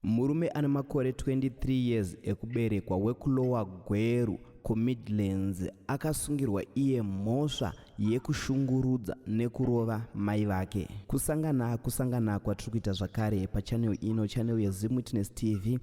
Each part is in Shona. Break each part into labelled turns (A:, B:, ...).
A: Murume ane makore 23 years ekuberekwa wekuLower Gweru kuMidlands akasungirwa iye mhosva yekushungurudza nekurova mai vake. Kusangana kusangana kwatiri kuita zvakare pachannel ino, channel yeZim Witness TV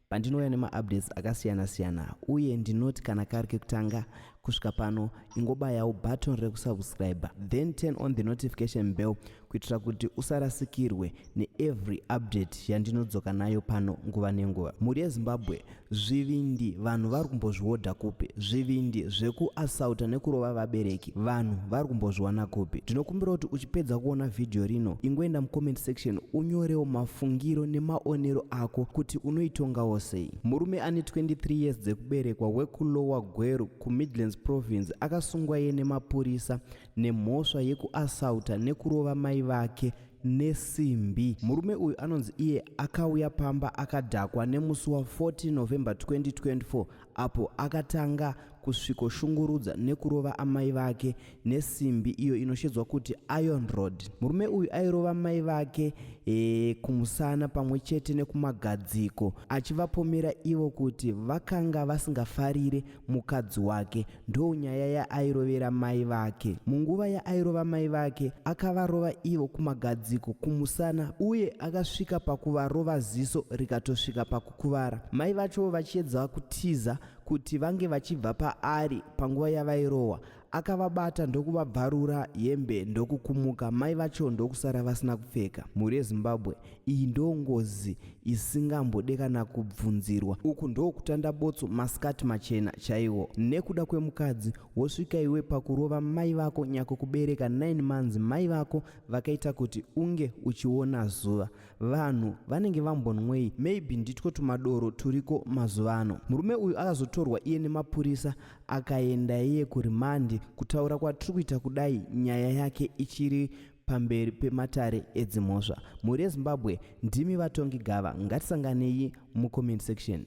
A: pandinouya nemaupdates akasiyana-siyana uye ndinoti kana kari kekutanga kusvika pano ingobayawo button rekusubscribe then turn on the notification bell kuitira kuti usarasikirwe neevery update yandinodzoka nayo pano nguva nenguva. Mhuri yeZimbabwe, zvivindi vanhu vari kumbozviodha kupi? Zvivindi zvekuasauta nekurova vabereki vanhu vari kumbozviwana kupi? Ndinokumbira kuti uchipedza kuona vhidhiyo rino ingoenda mucomment section unyorewo mafungiro nemaonero ako kuti unoitongawo sei. Murume ane 23 years dzekuberekwa wekuLower Gweru kuMidlands Province akasungwa iye nemapurisa nemhosva yekuasauta nekurova mai vake nesimbi. Murume uyu anonzi iye akauya pamba akadhakwa nemusi wa 14 November 2024 apo akatanga kusvikoshungurudza nekurova amai vake nesimbi iyo inoshedzwa kuti iron rod. Murume uyu airova mai vake e, kumusana pamwe chete nekumagadziko achivapomera ivo kuti vakanga vasingafarire mukadzi wake. Ndonyaya yaairovera mai vake. Munguva yaairova mai vake, akavarova ivo kumagadziko, kumusana uye akasvika pakuvarova ziso rikatosvika pakukuvara. Mai vacho vachiedza kutiza kuti vange vachibva paari panguva yavairohwa, akavabata ndokuvabvarura hembe ndokukumuka, mai vacho ndokusara vasina kupfeka. Mhuri yeZimbabwe, Iyi ndongozi isingambode kana kubvunzirwa. Uku ndokutanda botso masikati machena chaiwo. Nekuda kwemukadzi wosvika iwe pakurova mai vako nyakukubereka 9 months mai vako vakaita kuti unge uchiona zuva. Vanhu vanenge vambonwei maybe nditwo tumadoro turiko mazuvano. Murume uyu akazotorwa iye nemapurisa akaenda iye kurimandi kutaura kwatiri kuita kudai nyaya yake ichiri pamberi pematare edzimhosva. Mhuri yeZimbabwe ndimi vatongi gava ngatisanganei mucomment section.